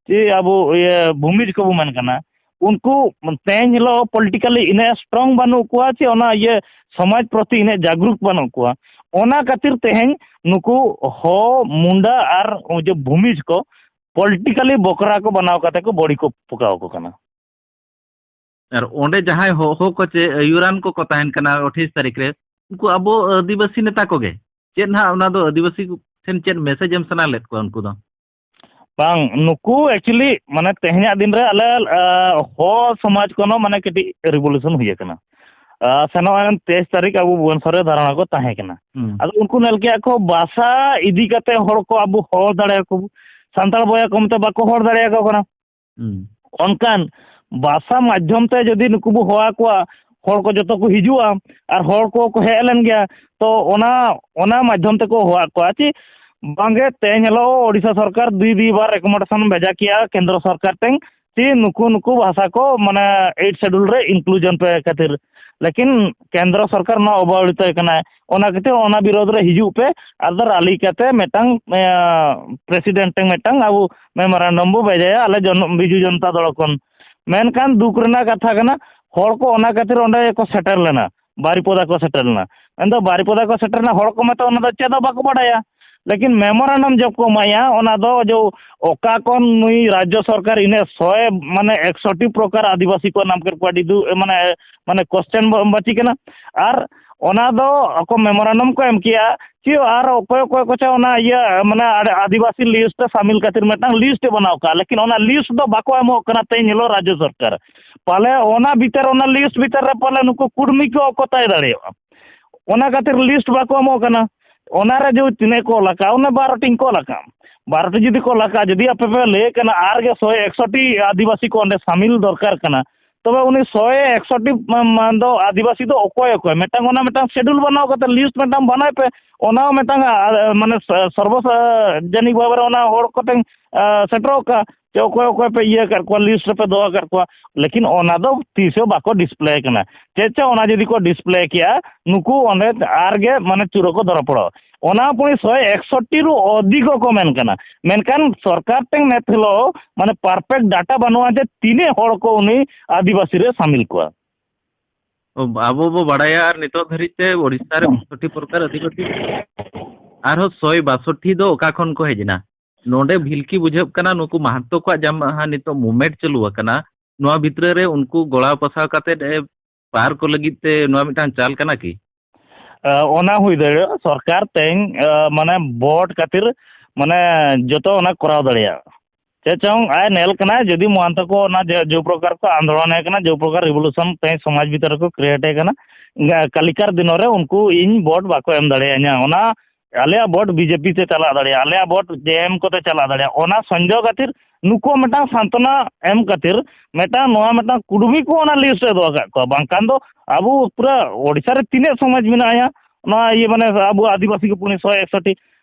ᱪᱮ ᱟᱵᱚ, ᱤᱭᱟᱹ, ᱵᱷᱩᱢᱤᱡᱽ ᱠᱚᱵᱚ ᱢᱮᱱ ᱠᱟᱱᱟ, ᱩᱱᱠᱩ ᱛᱮᱦᱮᱧ ᱦᱤᱞᱳᱜ politically ᱤᱱᱟᱹᱜ strong ᱵᱟᱹᱱᱩᱜ ᱠᱚᱣᱟ, ᱪᱮ ᱚᱱᱟ, ᱤᱭᱟᱹ, ᱥᱚᱢᱟᱡᱽ ᱯᱨᱚᱛᱤ ᱤᱱᱟᱹᱜ ᱡᱟᱜᱽᱨᱩᱠ ᱵᱟᱹᱱᱩᱜ ᱠᱚᱣᱟ᱾ ᱚᱱᱟ ᱠᱷᱟᱹᱛᱤᱨ ᱛᱮᱦᱮᱧ ᱱᱩᱠᱩ ᱦᱚ, ᱢᱩᱱᱰᱟ ᱟᱨ ᱚᱱᱮ ᱡᱮ ᱵᱷᱩᱢᱤᱡᱽ ᱠᱚ politically ᱵᱚᱠᱨᱟ ᱠᱚ ᱵᱮᱱᱟᱣ ᱠᱟᱛᱮ ᱠᱚ ᱵᱚᱲᱤ ᱠᱚ ᱯᱚᱠᱟᱣ ᱟᱠᱚ ᱠᱟᱱᱟ᱾ ᱟᱨ ᱚᱸᱰᱮ ᱡᱟᱦᱟᱸᱭ ᱦᱚᱦᱚ ᱠᱚ ᱪᱮ ᱟᱹᱭᱩᱨᱟᱱ ᱠᱚᱠᱚ ᱛᱟᱦᱮᱱ ᱠᱟᱱᱟ ᱟᱴᱷᱟᱤᱥ ᱛᱟᱹᱨᱤᱠᱷ ᱨᱮ, ᱩᱱᱠᱩ ᱟᱵᱚ ᱟᱹᱫᱤᱵᱟᱹᱥᱤ ᱱᱮᱛᱟ ᱠᱚᱜᱮ᱾ ᱪᱮᱫ ᱱᱟᱦᱟᱜ ᱚᱱᱟ ᱫᱚ ᱟᱹᱫᱤᱵᱟᱹᱥᱤ ᱴᱷᱮᱱ ᱪᱮᱫ message ᱮᱢ ᱥᱟᱱᱟ ᱞᱮᱫ ᱠᱚᱣᱟ ᱩᱱᱠᱩ ᱫᱚ? ᱵᱟᱝ, ᱱᱩᱠᱩ actually ᱢᱟᱱᱮ ᱛᱮᱦᱮᱧᱟᱜ ᱫᱤᱱ ᱨᱮ ᱟᱞᱮ, ᱟ, ᱦᱚ ᱥᱚᱢᱟᱡᱽ ᱠᱷᱚᱱ ᱦᱚᱸ ᱢᱟᱱᱮ ᱠᱟᱹᱴᱤᱡ revolution ᱦᱩᱭ ᱟᱠᱟᱱᱟ᱾ ᱟ, ᱥᱮᱱᱚᱜ ᱮᱱ ᱛᱮᱭᱤᱥ ᱛᱟᱹᱨᱤᱠᱷ ᱟᱵᱚ ᱵᱷᱩᱵᱚᱱᱮᱥᱚᱨ ᱨᱮ ᱫᱷᱟᱨᱱᱟ ᱠᱚ ᱛᱟᱦᱮᱸ ᱠᱟᱱᱟ᱾ ᱦᱩᱸ᱾ ᱟᱫᱚ ᱩᱱᱠᱩ ᱧᱮᱞ ᱠᱮᱜᱼᱟ ᱠᱚ ᱵᱷᱟᱥᱟ ᱤᱫᱤ ᱠᱟᱛᱮ ᱦᱚᱲ ᱠᱚ ᱟᱵᱚ ᱦᱚ ᱫᱟᱲᱮᱭᱟᱠᱚ, ᱥᱟᱱᱛᱟᱲ ᱵᱚᱭᱦᱟ ᱠᱚ ᱢᱮᱛᱟ ᱵᱟᱠᱚ ᱦᱚᱲ ᱫᱟᱲᱮᱭᱟᱠᱚ ᱠᱟᱱᱟ᱾ ᱦᱩᱸ᱾ ᱚᱱᱠᱟᱱ ᱵᱷᱟᱥᱟ ᱢᱟᱫᱽᱫᱷᱚᱢ ᱛᱮ ᱡᱩᱫᱤ ᱱᱩᱠᱩ ᱵᱚ ᱦᱚᱦᱚ ᱟᱠᱚᱣᱟ, ᱦᱚᱲ ᱠᱚ ᱡᱚᱛᱚ ᱠᱚ ᱦᱤᱡᱩᱜᱼᱟ, ᱟᱨ ᱦᱚᱲ ᱠᱚᱠᱚ ᱦᱮᱡ ᱞᱮᱱ ᱜᱮᱭᱟ, ᱛᱚ ᱚᱱᱟ ᱚᱱᱟ ᱢᱟᱫᱽᱫᱷᱚᱢ ᱛᱮᱠᱚ ᱦᱚᱦᱚᱣᱟᱫ ᱠᱚᱣᱟ ᱪᱮ ᱵᱟᱝᱜᱮ? ᱛᱮᱦᱮᱧ ᱦᱤᱞᱳᱜ ᱳᱰᱤᱥᱟ ᱥᱚᱨᱠᱟᱨ ᱫᱩᱭ ᱫᱩᱭ ᱵᱟᱨ ᱨᱮᱠᱚᱢᱮᱱᱰᱮᱥᱚᱱ ᱵᱷᱮᱡᱟ ᱠᱮᱜᱼᱟ ᱠᱮᱱᱫᱨᱚ ᱥᱚᱨᱠᱟᱨ ᱴᱷᱮᱱ, ᱪᱮ ᱱᱩᱠᱩ ᱱᱩᱠᱩ ᱵᱷᱟᱥᱟ ᱠᱚ ᱢᱟᱱᱮ ᱮᱭᱤᱴ ᱥᱮᱰᱩᱞ ᱨᱮ ᱤᱱᱠᱞᱩᱡᱚᱱ ᱯᱮ ᱠᱷᱟᱹᱛᱤᱨ, ᱞᱮᱠᱤᱱ ᱠᱮᱱᱫᱨᱚ ᱥᱚᱨᱠᱟᱨ ᱱᱚᱣᱟ ᱚᱵᱟᱣᱲᱤᱛᱚᱭ ᱠᱟᱱᱟᱭ᱾ ᱚᱱᱟ ᱠᱷᱟᱹᱛᱤᱨ ᱚᱱᱟ ᱵᱤᱨᱳᱫᱷ ᱨᱮ ᱦᱤᱡᱩᱜ ᱯᱮ, ᱟᱨ ᱫᱚ ᱨᱟᱞᱤ ᱠᱟᱛᱮ ᱢᱤᱫᱴᱟᱝ ᱯᱨᱮᱥᱤᱰᱮᱱᱴ ᱴᱷᱮᱱ ᱢᱤᱫᱴᱟᱝ ᱟᱵᱚ ᱢᱮᱢᱳᱨᱟᱱᱰᱟᱢ ᱵᱚ ᱵᱷᱮᱡᱟᱭᱟ ᱟᱞᱮ ᱡᱚᱱ ᱵᱤᱡᱩ ᱡᱚᱱᱛᱟ ᱫᱚᱞ ᱠᱷᱚᱱ᱾ ᱢᱮᱱᱠᱷᱟᱱ ᱫᱩᱠ ᱨᱮᱱᱟᱜ ᱠᱟᱛᱷᱟ ᱠᱟᱱᱟ, ᱦᱚᱲ ᱠᱚ ᱚᱱᱟ ᱠᱷᱟᱹᱛᱤᱨ ᱚᱸᱰᱮ ᱠᱚ ᱥᱮᱴᱮᱨ ᱞᱮᱱᱟ, ᱵᱟᱨᱤᱯᱚᱫᱟ ᱠᱚ ᱥᱮᱴᱮᱨ ᱞᱮᱱᱟ᱾ ᱢᱮᱱᱫᱚ ᱵᱟᱨᱤᱯᱚᱫᱟ ᱠᱚ ᱥᱮᱴᱮᱨ ᱞᱮᱱᱟ, ᱦᱚᱲ ᱠᱚ ᱢᱟᱛᱚ ᱚᱱᱟ ᱫᱚ ᱪᱮᱫ ᱦᱚᱸ ᱵᱟᱠᱚ ᱵᱟᱰᱟᱭᱟ᱾ ᱞᱮᱠᱤᱱ ᱢᱮᱢᱳᱨᱟᱱᱰᱟᱢ ᱡᱚᱵ ᱠᱚ ᱮᱢᱟᱭᱟ, ᱚᱱᱟ ᱫᱚ ᱡᱚ ᱚᱠᱟ ᱠᱷᱚᱱ ᱱᱩᱭ ᱨᱟᱡᱽᱡᱚ ᱥᱚᱨᱠᱟᱨ ᱤᱱᱟᱹ ᱥᱚᱭ ᱢᱟᱱᱮ ᱮᱠᱥᱚᱴᱤ ᱯᱨᱚᱠᱟᱨ ᱟᱹᱫᱤᱵᱟᱹᱥᱤ ᱠᱚ ᱱᱟᱢ ᱠᱮᱫ ᱠᱚᱣᱟ, ᱟᱹᱰᱤ ᱫᱩ ᱢᱟᱱᱮ ᱢᱟᱱᱮ ᱠᱚᱥᱪᱮᱱ ᱵᱟᱹᱪᱤ ᱠᱟᱱᱟ᱾ ᱟᱨ ᱚᱱᱟ ᱫᱚ ᱟᱠᱚ ᱢᱮᱢᱳᱨᱟᱱᱰᱟᱢ ᱠᱚ ᱮᱢ ᱠᱮᱜᱼᱟ, ᱪᱮᱫ ᱟᱨ ᱚᱠᱚᱭ ᱚᱠᱚᱭ ᱠᱚᱪᱚ ᱚᱱᱟ ᱤᱭᱟᱹ ᱢᱟᱱᱮ ᱟᱹᱰᱤ ᱟᱹᱫᱤᱵᱟᱹᱥᱤ ᱞᱤᱥᱴ ᱨᱮ ᱥᱟᱢᱤᱞ ᱠᱷᱟᱹᱛᱤᱨ ᱢᱤᱫᱴᱟᱝ ᱞᱤᱥᱴ ᱮ ᱵᱮᱱᱟᱣ ᱠᱟᱜᱼᱟ, ᱞᱮᱠᱤᱱ ᱚᱱᱟ ᱞᱤᱥᱴ ᱫᱚ ᱵᱟᱠᱚ ᱮᱢᱚᱜ ᱠᱟᱱᱟ ᱛᱮᱦᱮᱧ ᱦᱤᱞᱳᱜ ᱨᱟᱡᱽᱡᱚ ᱥᱚᱨᱠᱟᱨ᱾ ᱯᱟᱞᱮ ᱚᱱᱟ ᱵᱷᱤᱛᱟᱹᱨ, ᱚᱱᱟ ᱞᱤᱥᱴ ᱵᱷᱤᱛᱟᱹᱨ ᱨᱮ ᱯᱟᱞᱮ ᱱᱩᱠᱩ ᱠᱩᱲᱢᱤ ᱠᱚ ᱚᱠᱚᱛᱟᱭ ᱫᱟᱲᱮᱭᱟᱜᱼᱟ᱾ ᱚᱱᱟ ᱠᱷᱟᱹᱛᱤᱨ ᱞᱤᱥᱴ ᱵᱟᱠᱚ ᱮᱢᱚᱜ ᱠᱟᱱᱟ᱾ ᱚᱱᱟᱨᱮ ᱡᱩᱫᱤ ᱛᱤᱱᱟᱹᱜ ᱠᱚ ᱚᱞ ᱟᱠᱟᱫ, ᱚᱱᱟ ᱵᱟᱨᱚ ᱴᱤ ᱠᱚ ᱚᱞ ᱟᱠᱟᱫ, ᱵᱟᱨᱚ ᱴᱤ ᱡᱩᱫᱤ ᱠᱚ ᱚᱞ ᱟᱠᱟᱫ, ᱡᱩᱫᱤ ᱟᱯᱮ ᱯᱮ ᱞᱟᱹᱭ ᱠᱟᱱᱟ ᱟᱨ ᱜᱮ ᱥᱚᱭ ᱮᱠᱥᱚ ᱴᱤ ᱟᱹᱫᱤᱵᱟᱹᱥᱤ ᱠᱚ ᱚᱸᱰᱮ ᱥᱟᱢᱤᱞ ᱫᱚᱨᱠᱟᱨ ᱠᱟᱱᱟ, ᱛᱚᱵᱮ ᱩᱱᱤ ᱥᱚᱭ ᱮᱠᱥᱚ ᱴᱤ ᱢᱟ-, ᱢᱟ-, ᱫᱚ ᱟᱹᱫᱤᱵᱟᱹᱥᱤ ᱫᱚ ᱚᱠᱚᱭ ᱚᱠᱚᱭ? ᱢᱤᱫᱴᱟᱝ ᱚᱱᱟ ᱢᱤᱫᱴᱟᱝ ᱥᱮᱰᱩᱞ ᱵᱮᱱᱟᱣ ᱠᱟᱛᱮ ᱞᱤᱥᱴ ᱢᱤᱫᱴᱟᱝ ᱵᱮᱱᱟᱣ ᱯᱮ, ᱚᱱᱟ ᱦᱚᱸ ᱢᱤᱫᱴᱟᱝ, ᱟ, ᱢᱟᱱᱮ ᱥᱚ-, ᱥᱚᱨᱵᱚᱥᱟᱡᱟᱱᱤᱠ ᱵᱷᱟᱵᱮ ᱨᱮ ᱚᱱᱟ ᱦᱚᱲ ᱠᱚᱴᱷᱮᱱ, ᱟ, ᱥᱮᱴᱮᱨᱚᱜ ᱠᱟ, ᱡᱮ ᱚᱠᱚᱭ ᱚᱠᱚᱭ ᱯᱮ ᱤᱭᱟᱹ ᱟᱠᱟᱫ ᱠᱚᱣᱟ, ᱞᱤᱥᱴ ᱨᱮᱯᱮ ᱫᱚᱦᱚ ᱟᱠᱟᱫ ᱠᱚᱣᱟ, ᱞᱮᱠᱤᱱ ᱚᱱᱟ ᱫᱚ ᱛᱤᱥ ᱦᱚᱸ ᱵᱟᱠᱚ ᱰᱤᱥᱯᱞᱮ ᱠᱟᱱᱟ᱾ ᱪᱮᱫ ᱪᱚ ᱚᱱᱟ ᱡᱩᱫᱤ ᱠᱚ ᱰᱤᱥᱯᱞᱮ ᱠᱮᱭᱟ, ᱱᱩᱠᱩ ᱚᱸᱰᱮ ᱟᱨ ᱜᱮ ᱢᱟᱱᱮ ᱪᱩᱨᱟᱹ ᱠᱚ ᱫᱷᱚᱨᱚᱯᱚᱲᱚᱜ᱾ ᱚᱱᱟ ᱯᱩᱱᱤ ᱥᱚᱭ ᱮᱠᱥᱚᱴᱴᱤ ᱨᱩ ᱚᱫᱷᱤᱠ ᱠᱚ ᱢᱮᱱ ᱠᱟᱱᱟ, ᱢᱮᱱᱠᱷᱟᱱ ᱥᱚᱨᱠᱟᱨ ᱴᱷᱮᱱ ᱱᱤᱛ ᱦᱤᱞᱳᱜ ᱢᱟᱱᱮ ᱯᱟᱨᱯᱷᱮᱠᱴ ᱰᱟᱴᱟ ᱵᱟᱹᱱᱩᱜᱼᱟ ᱡᱮ ᱛᱤᱱᱟᱹᱜ ᱦᱚᱲ ᱠᱚ ᱩᱱᱤ ᱟᱹᱫᱤᱵᱟᱹᱥᱤ ᱨᱮ ᱥᱟᱢᱤᱞ ᱠᱚᱣᱟ᱾ ᱚ, ᱟᱵᱚ ᱵᱚ ᱵᱟᱲᱟᱭᱟ, ᱟᱨ ᱱᱤᱛᱚᱜ ᱫᱷᱟᱹᱨᱤᱡ ᱛᱮ ᱳᱰᱤᱥᱟ ᱨᱮ ᱵᱟᱥᱚᱴᱴᱤ ᱯᱨᱚᱠᱟᱨ ᱟᱹᱫᱤᱵᱟᱹᱥᱤ ᱟᱨᱦᱚᱸ ᱥᱚᱭ ᱵᱟᱥᱚᱴᱴᱤ ᱫᱚ ᱚᱠᱟ ᱠᱷᱚᱱ ᱠᱚ ᱦᱮᱡ ᱮᱱᱟ? ᱱᱚᱰᱮ ᱵᱷᱤᱞᱠᱤ ᱵᱩᱡᱷᱟᱹᱜ ᱠᱟᱱᱟ, ᱱᱩᱠᱩ ᱢᱟᱦᱟᱛᱚ ᱠᱚᱣᱟᱜ ᱡᱟᱦᱟᱸ ᱱᱤᱛᱚᱜ movement ᱪᱟᱹᱞᱩ ᱟᱠᱟᱱᱟ, ᱱᱚᱣᱟ ᱵᱷᱤᱛᱨᱤ ᱨᱮ ᱩᱱᱠᱩ ᱜᱚᱲᱟᱣ ᱯᱟᱥᱟᱣ ᱠᱟᱛᱮᱫ, ᱮ, ᱯᱟᱨ ᱠᱚ ᱞᱟᱹᱜᱤᱫ ᱛᱮ ᱱᱚᱣᱟ ᱢᱤᱫᱴᱟᱝ ᱪᱟᱞ ᱠᱟᱱᱟ ᱠᱤ? ᱟ, ᱚᱱᱟ ᱦᱩᱭ ᱫᱟᱲᱮᱭᱟᱜᱼᱟ, ᱥᱚᱨᱠᱟᱨ ᱛᱮᱧ, ᱟ, ᱢᱟᱱᱮ ᱵᱷᱳᱴ ᱠᱷᱟᱹᱛᱤᱨ, ᱢᱟᱱᱮ ᱡᱚᱛᱚ ᱚᱱᱟ ᱠᱚᱨᱟᱣ ᱫᱟᱲᱮᱭᱟᱜᱼᱟ᱾ ᱪᱮᱫ ᱪᱚᱝ ᱟᱭ ᱧᱮᱞ ᱠᱟᱱᱟ, ᱡᱩᱫᱤ ᱢᱚᱦᱟᱱᱛᱚ ᱠᱚ ᱚᱱᱟ ᱡᱮ, ᱡᱮ ᱯᱨᱚᱠᱟᱨ ᱠᱚ ᱟᱱᱫᱳᱞᱚᱱ ᱮ ᱠᱟᱱᱟ, ᱡᱮ ᱯᱨᱚᱠᱟᱨ revolution ᱛᱮᱧ ᱥᱚᱢᱟᱡᱽ ᱵᱷᱤᱛᱨᱤ ᱨᱮᱠᱚ create ᱮ ᱠᱟᱱᱟ, ᱜᱟ-, ᱠᱟᱞᱤᱠᱟᱨ ᱫᱤᱱᱚ ᱨᱮ ᱩᱱᱠᱩ ᱤᱧ ᱵᱷᱳᱴ ᱵᱟᱠᱚ ᱮᱢ ᱫᱟᱲᱮᱭᱟᱹᱧᱟ, ᱚᱱᱟ ᱟᱞᱮᱭᱟᱜ ᱵᱷᱳᱴ ᱵᱤᱡᱮᱯᱤ ᱛᱮ ᱪᱟᱞᱟᱜ ᱫᱟᱲᱮᱭᱟᱜᱼᱟ, ᱟᱞᱮᱭᱟᱜ ᱵᱷᱳᱴ ᱡᱮ ᱮᱢ ᱠᱚᱛᱮ ᱪᱟᱞᱟᱜ ᱫᱟᱲᱮᱭᱟᱜᱼᱟ, ᱚᱱᱟ ᱥᱚᱱᱫᱮᱦ ᱠᱷᱟᱹᱛᱤᱨ ᱱᱩᱠᱩ ᱢᱤᱫᱴᱟᱝ ᱥᱟᱱᱛᱚᱱᱟ ᱮᱢ ᱠᱷᱟᱹᱛᱤᱨ ᱢᱤᱫᱴᱟᱝ ᱱᱚᱣᱟ ᱢᱤᱫᱴᱟᱝ ᱠᱩᱲᱢᱤ ᱠᱚ ᱚᱱᱟ ᱞᱤᱥᱴ ᱨᱮ ᱫᱚᱦᱚ ᱟᱠᱟᱫ ᱠᱚᱣᱟ᱾ ᱵᱟᱝᱠᱷᱟᱱ ᱫᱚ ᱟᱵᱚ ᱯᱩᱨᱟᱹ ᱳᱰᱤᱥᱟ ᱨᱮ ᱛᱤᱱᱟᱹᱜ ᱥᱚᱢᱟᱡᱽ ᱢᱮᱱᱟᱜᱼᱟ, ᱱᱚᱣᱟ ᱤᱭᱟᱹ ᱢᱟᱱᱮ ᱟᱵᱚ ᱟᱹᱫᱤᱵᱟᱹᱥᱤ ᱠᱚ ᱯᱩᱱᱭᱟᱹ ᱥᱚ ᱮᱠᱥᱚᱴᱤ,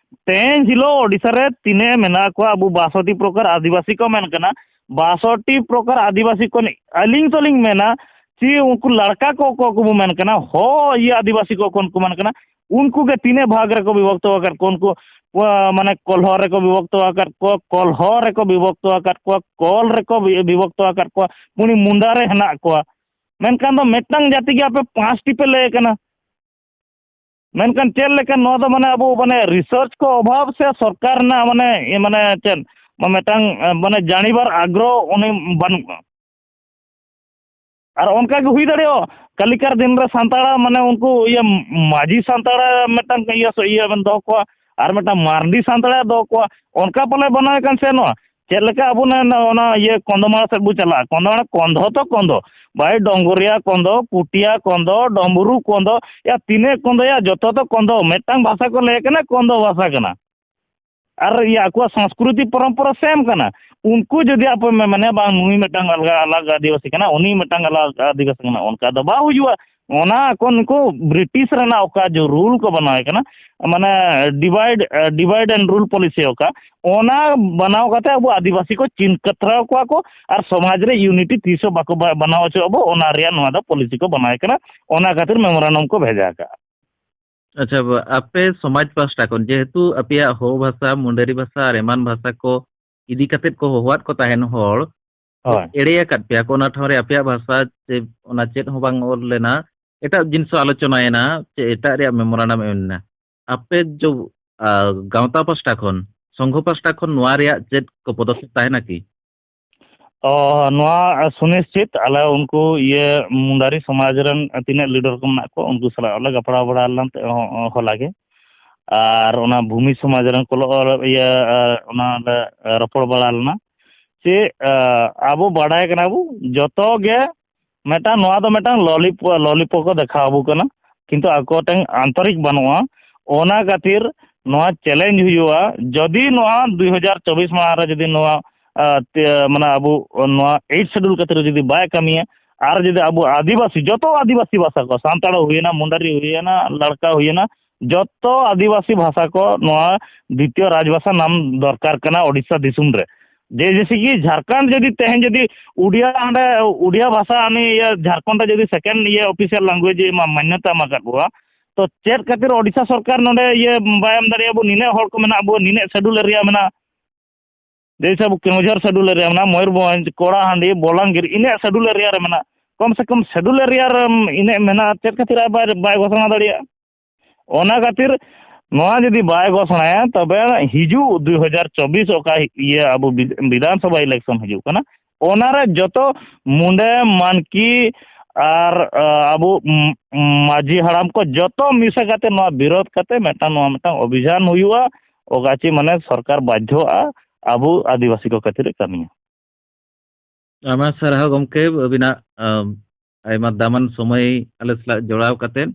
ᱛᱮᱦᱮᱧ ᱦᱤᱞᱳᱜ ᱳᱰᱤᱥᱟ ᱨᱮ ᱛᱤᱱᱟᱹᱜ ᱢᱮᱱᱟᱜ ᱠᱚᱣᱟ ᱟᱵᱚ ᱵᱟᱥᱚᱴᱤ ᱯᱨᱚᱠᱟᱨ ᱟᱹᱫᱤᱵᱟᱹᱥᱤ ᱠᱚ ᱢᱮᱱ ᱠᱟᱱᱟ, ᱵᱟᱥᱚᱴᱤ ᱯᱨᱚᱠᱟᱨ ᱟᱹᱫᱤᱵᱟᱹᱥᱤ ᱠᱚ ᱟᱹᱞᱤᱧ ᱛᱚᱞᱤᱧ ᱢᱮᱱᱟ ᱪᱮ ᱩᱱᱠᱩ ᱞᱟᱲᱠᱟ ᱠᱚ ᱚᱠᱚᱭ ᱠᱚᱵᱚ ᱢᱮᱱ ᱠᱟᱱᱟ, ᱦᱚ ᱤᱭᱟᱹ ᱟᱹᱫᱤᱵᱟᱹᱥᱤ ᱠᱚ ᱚᱠᱚᱭ ᱠᱚ ᱢᱮᱱ ᱠᱟᱱᱟ, ᱩᱱᱠᱩ ᱜᱮ ᱛᱤᱱᱟᱹᱜ ᱵᱷᱟᱜᱽ ᱨᱮᱠᱚ ᱵᱤᱵᱷᱚᱠᱛᱚ ᱟᱠᱟᱫ ᱠᱚᱣᱟ, ᱩᱱᱠᱩ ᱠᱚ, ᱢᱟᱱᱮ ᱠᱚᱞᱦᱚ ᱨᱮᱠᱚ ᱵᱤᱵᱷᱚᱠᱛᱚ ᱟᱠᱟᱫ ᱠᱚᱣᱟ, ᱠᱚᱞᱦᱚ ᱨᱮᱠᱚ ᱵᱤᱵᱷᱚᱠᱛᱚ ᱟᱠᱟᱫ ᱠᱚᱣᱟ, ᱠᱚᱞ ᱨᱮᱠᱚ ᱵᱤ-, ᱵᱤᱵᱷᱚᱠᱛᱚ ᱟᱠᱟᱫ ᱠᱚᱣᱟ, ᱯᱩᱱᱤ ᱢᱩᱱᱰᱟ ᱨᱮ ᱦᱮᱱᱟᱜ ᱠᱚᱣᱟ᱾ ᱢᱮᱱᱠᱷᱟᱱ ᱫᱚ ᱢᱤᱫᱴᱟᱝ ᱡᱟᱹᱛᱤ ᱜᱮ ᱟᱯᱮ ᱯᱟᱸᱪᱴᱤ ᱯᱮ ᱞᱟᱹᱭ ᱠᱟᱱᱟ᱾ ᱢᱮᱱᱠᱷᱟᱱ ᱪᱮᱫ ᱞᱮᱠᱟ ᱱᱚᱣᱟ ᱫᱚ ᱢᱟᱱᱮ ᱟᱵᱚ ᱢᱟᱱᱮ ᱨᱤᱥᱟᱨᱪ ᱠᱚ ᱚᱵᱷᱟᱵᱽ ᱥᱮ ᱥᱚᱨᱠᱟᱨ ᱨᱮᱱᱟᱜ ᱢᱟᱱᱮ, ᱢᱟᱱᱮ ᱪᱮᱫ ᱢᱤᱫᱴᱟᱝ ᱢᱟᱱᱮ ᱡᱟᱹᱱᱤᱵᱟᱨ ᱟᱜᱽᱨᱚᱦᱚ ᱩᱱᱤ ᱵᱟᱹᱱᱩᱜᱼᱟ᱾ ᱟᱨ ᱚᱱᱠᱟ ᱜᱮ ᱦᱩᱭ ᱫᱟᱲᱮᱭᱟᱜᱼᱟ, ᱠᱟᱞᱤᱠᱟᱨ ᱫᱤᱱ ᱨᱮ ᱥᱟᱱᱛᱟᱲᱟᱜ ᱢᱟᱱᱮ ᱩᱱᱠᱩ ᱤᱭᱟᱹ ᱢᱟᱹᱡᱷᱤ ᱥᱟᱱᱛᱟᱲᱟᱜ ᱢᱤᱫᱴᱟᱝ ᱤᱭᱟᱹ ᱥᱮ ᱤᱭᱟᱹ ᱵᱮᱱ ᱫᱚᱦᱚ ᱠᱚᱣᱟ, ᱟᱨ ᱢᱤᱫᱴᱟᱝ ᱢᱟᱨᱰᱤ ᱥᱟᱱᱛᱟᱲᱟᱜ ᱫᱚᱦᱚ ᱠᱚᱣᱟ, ᱚᱱᱠᱟ ᱯᱟᱞᱮ ᱵᱮᱱᱟᱣ ᱠᱟᱱ ᱥᱮ ᱱᱚᱣᱟ? ᱪᱮᱫ ᱞᱮᱠᱟ ᱟᱵᱚ ᱱᱟ-, ᱱᱟ-, ᱚᱱᱟ ᱤᱭᱟᱹ ᱠᱚᱸᱫᱷᱚᱢᱟᱲᱟ ᱥᱮᱫ ᱵᱚ ᱪᱟᱞᱟᱜᱼᱟ, ᱠᱚᱸᱫᱷᱚᱢᱟᱲᱟ ᱠᱚᱸᱫᱷᱚ ᱛᱚ ᱠᱚᱸᱫᱷᱚ, ᱵᱷᱟᱭ ᱰᱚᱝᱜᱚᱨᱤᱭᱟ ᱠᱚᱸᱫᱷᱚ, ᱯᱩᱴᱤᱭᱟ ᱠᱚᱸᱫᱷᱚ, ᱰᱚᱢᱵᱨᱩ ᱠᱚᱸᱫᱷᱚ, ᱭᱟ ᱛᱤᱱᱟᱹᱜ ᱠᱚᱸᱫᱷᱚᱭᱟ, ᱡᱚᱛᱚ ᱛᱚ ᱠᱚᱸᱫᱷᱚ, ᱢᱤᱫᱴᱟᱝ ᱵᱷᱟᱥᱟ ᱠᱚ ᱞᱟᱹᱭ ᱠᱟᱱᱟ ᱠᱚᱸᱫᱷᱚ ᱵᱷᱟᱥᱟ ᱠᱟᱱᱟ᱾ ᱟᱨ ᱤᱭᱟᱹ ᱟᱠᱚᱣᱟᱜ ᱥᱚᱝᱥᱠᱨᱩᱛᱤ ᱯᱚᱨᱚᱢᱯᱚᱨᱟ ᱥᱮᱢ ᱠᱟᱱᱟ᱾ ᱩᱱᱠᱩ ᱡᱩᱫᱤ ᱟᱯᱮ ᱢᱮ-, ᱢᱮᱱᱟ ᱵᱟᱝ ᱱᱩᱭ ᱢᱤᱫᱴᱟᱝ ᱟᱞᱜᱟ, ᱟᱞᱟᱜᱽ ᱟᱹᱫᱤᱵᱟᱹᱥᱤ ᱠᱟᱱᱟ, ᱩᱱᱤ ᱢᱤᱫᱴᱟᱝ ᱟᱞᱟᱜᱽ ᱟᱹᱫᱤᱵᱟᱹᱥᱤ ᱠᱟᱱᱟ, ᱚᱱᱠᱟ ᱫᱚ ᱵᱟᱝ ᱦᱩᱭᱩᱜᱼᱟ᱾ ᱚᱱᱟ ᱟᱠᱚ ᱱᱩᱠᱩ ᱵᱨᱤᱴᱤᱥ ᱨᱮᱱᱟᱜ ᱚᱠᱟ ᱡᱚ ᱨᱩᱞ ᱠᱚ ᱵᱮᱱᱟᱣ ᱠᱟᱱᱟ, ᱢᱟᱱᱮ divide, divide and rule policy ᱚᱠᱟ, ᱚᱱᱟ ᱵᱮᱱᱟᱣ ᱠᱟᱛᱮ ᱟᱵᱚ ᱟᱹᱫᱤᱵᱟᱹᱥᱤ ᱠᱚ ᱪᱤᱱ ᱠᱟᱛᱨᱟᱣ ᱠᱚᱣᱟ ᱠᱚ ᱟᱨ ᱥᱚᱢᱟᱡᱽ ᱨᱮ unity ᱛᱤᱥ ᱦᱚᱸ ᱵᱟᱠᱚ ᱵᱟ-, ᱵᱮᱱᱟᱣ ᱦᱚᱪᱚ ᱟᱵᱚ, ᱚᱱᱟ ᱨᱮᱭᱟᱜ ᱱᱚᱣᱟ ᱫᱚ ᱯᱚᱞᱤᱥᱤ ᱠᱚ ᱵᱮᱱᱟᱣ ᱠᱟᱱᱟ, ᱚᱱᱟ ᱠᱷᱟᱹᱛᱤᱨ ᱢᱮᱢᱳᱨᱟᱱᱰᱟᱢ ᱠᱚ ᱵᱷᱮᱡᱟ ᱠᱟᱜᱼᱟ᱾ ᱟᱪᱪᱷᱟ, ᱵᱟ-, ᱟᱯᱮ ᱥᱚᱢᱟᱡᱽ ᱯᱟᱦᱴᱟ ᱠᱷᱚᱱ ᱡᱮᱦᱮᱛᱩ ᱟᱯᱮᱭᱟᱜ ᱦᱳ ᱵᱷᱟᱥᱟ, ᱢᱩᱱᱰᱟᱹᱨᱤ ᱵᱷᱟᱥᱟ ᱟᱨ ᱮᱢᱟᱱ ᱵᱷᱟᱥᱟ ᱠᱚ ᱤᱫᱤ ᱠᱟᱛᱮᱫ ᱠᱚ ᱦᱚᱦᱚᱣᱟᱫ ᱠᱚ ᱛᱟᱦᱮᱱ ᱦᱚᱲ, ᱦᱳᱭ᱾ ᱮᱲᱮ ᱟᱠᱟᱫ ᱯᱮᱭᱟ ᱠᱚ, ᱚᱱᱟ ᱴᱷᱟᱶ ᱨᱮ ᱟᱯᱮᱭᱟᱜ ᱵᱷᱟᱥᱟ ᱪᱮ ᱚᱱᱟ ᱪᱮᱫ ᱦᱚᱸ ᱵᱟᱝ ᱚᱞ ᱞᱮᱱᱟ, ᱮᱴᱟᱜ ᱡᱤᱱᱤᱥ ᱦᱚᱸ ᱟᱞᱳᱪᱚᱱᱟᱭᱮᱱᱟ, ᱪᱮ ᱮᱴᱟᱜ ᱨᱮᱭᱟᱜ ᱢᱮᱢᱳᱨᱟᱱᱰᱟᱢ ᱮᱢ ᱞᱮᱱᱟ᱾ ᱟᱯᱮ ᱡᱚ-, ᱟ, ᱜᱟᱶᱛᱟ ᱯᱟᱦᱴᱟ ᱠᱷᱚᱱ, ᱥᱚᱝᱜᱷᱚ ᱯᱟᱦᱴᱟ ᱠᱷᱚᱱ ᱱᱚᱣᱟ ᱨᱮᱭᱟᱜ ᱪᱮᱫ ᱠᱚ ᱯᱚᱫᱚᱠᱷᱮᱯ ᱛᱟᱦᱮᱱᱟ ᱠᱤ? ᱚ, ᱱᱚᱣᱟ ᱥᱩᱱᱤᱥᱪᱤᱛ ᱟᱞᱮ ᱩᱱᱠᱩ ᱤᱭᱟᱹ ᱢᱩᱱᱰᱟᱨᱤ ᱥᱚᱢᱟᱡᱽ ᱨᱮᱱ ᱛᱤᱱᱟᱹᱜ ᱞᱤᱰᱟᱨ ᱠᱚ ᱢᱮᱱᱟᱜ ᱠᱚᱣᱟ, ᱩᱱᱠᱩ ᱥᱟᱞᱟᱜ ᱞᱮ ᱜᱟᱯᱟᱲᱟᱣ ᱵᱟᱲᱟ ᱞᱮᱱᱟ ᱛᱮ, ᱦᱚ-, ᱦᱚᱞᱟ ᱜᱮ᱾ ᱟᱨ ᱚᱱᱟ ᱵᱷᱩᱢᱤ ᱥᱚᱢᱟᱡᱽ ᱨᱮᱱ ᱠᱚ ᱞᱚ-, ᱤᱭᱟᱹ, ᱚᱱᱟ ᱞᱮ ᱨᱚᱯᱚᱲ ᱵᱟᱲᱟ ᱞᱮᱱᱟ᱾ ᱪᱮᱫ, ᱟᱵᱚ ᱵᱟᱰᱟᱭ ᱠᱟᱱᱟ ᱵᱚ ᱡᱚᱛᱚ ᱜᱮ ᱢᱤᱫᱴᱟᱝ, ᱱᱚᱣᱟ ᱫᱚ ᱢᱤᱫᱴᱟᱝ ᱞᱚᱞᱤᱯ-, ᱞᱚᱞᱤᱯᱚ ᱠᱚ ᱫᱮᱠᱷᱟᱣ ᱟᱵᱚ ᱠᱟᱱᱟ, ᱠᱤᱱᱛᱩ ᱟᱠᱚ ᱴᱷᱮᱱ ᱟᱱᱛᱚᱨᱤᱠ ᱵᱟᱹᱱᱩᱜᱼᱟ᱾ ᱚᱱᱟ ᱠᱷᱟᱹᱛᱤᱨ ᱱᱚᱣᱟ ᱪᱮᱞᱮᱧᱡᱽ ᱦᱩᱭᱩᱜᱼᱟ, ᱡᱩᱫᱤ ᱱᱚᱣᱟ ᱫᱩᱭ ᱦᱟᱡᱟᱨ ᱪᱚᱵᱵᱤᱥ ᱢᱟᱲᱟᱝ ᱨᱮ ᱡᱩᱫᱤ ᱱᱚᱣᱟ, ᱟ, ᱛᱮ, ᱢᱟᱱᱮ ᱟᱵᱚ ᱱᱚᱣᱟ ᱮᱭᱤᱴ ᱥᱤᱰᱩᱞ ᱠᱷᱟᱹᱛᱤᱨ ᱡᱩᱫᱤ ᱵᱟᱭ ᱠᱟᱹᱢᱤᱭᱟ, ᱟᱨ ᱡᱩᱫᱤ ᱟᱵᱚ ᱟᱹᱫᱤᱵᱟᱹᱥᱤ, ᱡᱚᱛᱚ ᱟᱹᱫᱤᱵᱟᱹᱥᱤ ᱵᱷᱟᱥᱟ ᱠᱚ, ᱥᱟᱱᱛᱟᱲ ᱦᱩᱭᱮᱱᱟ, ᱢᱩᱱᱰᱟᱨᱤ ᱦᱩᱭᱮᱱᱟ, ᱞᱟᱲᱠᱟ ᱦᱩᱭᱮᱱᱟ, ᱡᱚᱛᱚ ᱟᱹᱫᱤᱵᱟᱹᱥᱤ ᱵᱷᱟᱥᱟ ᱠᱚ ᱱᱚᱣᱟ ᱫᱤᱛᱤᱭᱚ ᱨᱟᱡᱽ ᱵᱷᱟᱥᱟ ᱱᱟᱢ ᱫᱚᱨᱠᱟᱨ ᱠᱟᱱᱟ ᱳᱰᱤᱥᱟ ᱫᱤᱥᱚᱢ ᱨᱮ᱾ ᱡᱮ, ᱡᱮᱭᱥᱮ ᱠᱤ ᱡᱷᱟᱲᱠᱷᱚᱸᱰ ᱡᱩᱫᱤ ᱛᱮᱦᱮᱧ ᱡᱩᱫᱤ ᱩᱰᱤᱭᱟ, ᱚᱸᱰᱮ ᱩᱰᱤᱭᱟ ᱵᱷᱟᱥᱟ ᱩᱱᱤ ᱤᱭᱟᱹ ᱡᱷᱟᱲᱠᱷᱚᱸᱰ ᱨᱮ ᱡᱩᱫᱤ ᱥᱮᱠᱮᱱᱰ ᱤᱭᱟᱹ ᱚᱯᱷᱤᱥᱤᱭᱟᱞ ᱞᱮᱝᱜᱩᱭᱮᱡᱽ ᱮ ᱢᱟ-, ᱢᱟᱱᱱᱚᱛᱟ ᱮᱢ ᱟᱠᱟᱫ ᱠᱚᱣᱟ, ᱛᱚ ᱪᱮᱫ ᱠᱷᱟᱹᱛᱤᱨ ᱳᱰᱤᱥᱟ ᱥᱚᱨᱠᱟᱨ ᱱᱚᱰᱮ ᱤᱭᱟᱹ ᱵᱟᱭ ᱮᱢ ᱫᱟᱲᱮᱭᱟᱵᱚ? ᱱᱤᱱᱟᱹᱜ ᱦᱚᱲ ᱠᱚ ᱢᱮᱱᱟᱜ ᱵᱚ, ᱱᱤᱱᱟᱹᱜ ᱥᱮᱰᱩᱞ ᱮᱨᱤᱭᱟ ᱢᱮᱱᱟᱜᱼᱟ, ᱡᱮᱭᱥᱮ ᱟᱵᱚ ᱠᱮᱣᱚᱱᱡᱷᱚᱨ ᱥᱮᱰᱩᱞ ᱮᱨᱤᱭᱟ ᱢᱮᱱᱟᱜᱼᱟ, ᱢᱚᱭᱩᱨᱵᱷᱚᱸᱡᱽ, ᱠᱚᱲᱟᱦᱟᱸᱰᱤ, ᱵᱚᱞᱟᱝᱜᱤᱨ, ᱤᱱᱟᱹᱜ ᱥᱮᱰᱩᱞ ᱮᱨᱤᱭᱟ ᱨᱮ ᱢᱮᱱᱟᱜᱼᱟ᱾ ᱠᱚᱢ ᱥᱮ ᱠᱚᱢ ᱥᱮᱰᱩᱞ ᱮᱨᱤᱭᱟ ᱨᱮ ᱤᱱᱟᱹᱜ ᱢᱮᱱᱟᱜᱼᱟ, ᱪᱮᱫ ᱠᱷᱟᱹᱛᱤᱨ ᱟᱡ ᱵᱟᱭ, ᱵᱟᱭ ᱜᱷᱳᱥᱚᱱᱟ ᱫᱟᱲᱮᱭᱟᱜᱼᱟ? ᱚᱱᱟ ᱠᱷᱟᱹᱛᱤᱨ ᱱᱚᱣᱟ ᱡᱩᱫᱤ ᱵᱟᱭ ᱜᱷᱳᱥᱚᱱᱟᱭᱟ, ᱛᱚᱵᱮ ᱦᱤᱡᱩᱜ ᱫᱩᱭ ᱦᱟᱡᱟᱨ ᱪᱚᱵᱵᱤᱥ ᱚᱠᱟ ᱤᱭᱟᱹ ᱟᱵᱚ ᱵᱤᱫ-, ᱵᱤᱫᱷᱟᱱ ᱥᱚᱵᱷᱟ ᱤᱞᱮᱠᱥᱚᱱ ᱦᱤᱡᱩᱜ ᱠᱟᱱᱟ, ᱚᱱᱟᱨᱮ ᱡᱚᱛᱚ ᱢᱩᱸᱰᱮ, ᱢᱟᱱᱠᱤ ᱟᱨ, ᱟ, ᱟᱵᱚ ᱢ-, ᱢᱟᱹᱡᱷᱤ ᱦᱟᱲᱟᱢ ᱠᱚ ᱡᱚᱛᱚ ᱢᱮᱥᱟ ᱠᱟᱛᱮ ᱱᱚᱣᱟ ᱵᱤᱨᱳᱫᱷ ᱠᱟᱛᱮ ᱢᱤᱫᱴᱟᱝ, ᱱᱚᱣᱟ ᱢᱤᱫᱴᱟᱝ ᱚᱵᱷᱤᱡᱟᱱ ᱦᱩᱭᱩᱜᱼᱟ᱾ ᱚᱠᱟ ᱪᱮ ᱢᱟᱱᱮ ᱥᱚᱨᱠᱟᱨ ᱵᱟᱫᱽᱫᱷᱚᱜᱼᱟ ᱟᱵᱚ ᱟᱹᱫᱤᱵᱟᱹᱥᱤ ᱠᱚ ᱠᱷᱟᱹᱛᱤᱨ ᱮ ᱠᱟᱹᱢᱤᱭᱟ᱾ ᱟᱭᱢᱟ ᱥᱟᱨᱦᱟᱣ ᱜᱚᱢᱠᱮ, ᱟᱹᱵᱤᱱᱟᱜ, ᱟᱢ, ᱟᱭᱢᱟ ᱫᱟᱢᱟᱱ ᱥᱚᱢᱚᱭ ᱟᱞᱮ ᱥᱟᱞᱟᱜ ᱡᱚᱲᱟᱣ ᱠᱟᱛᱮ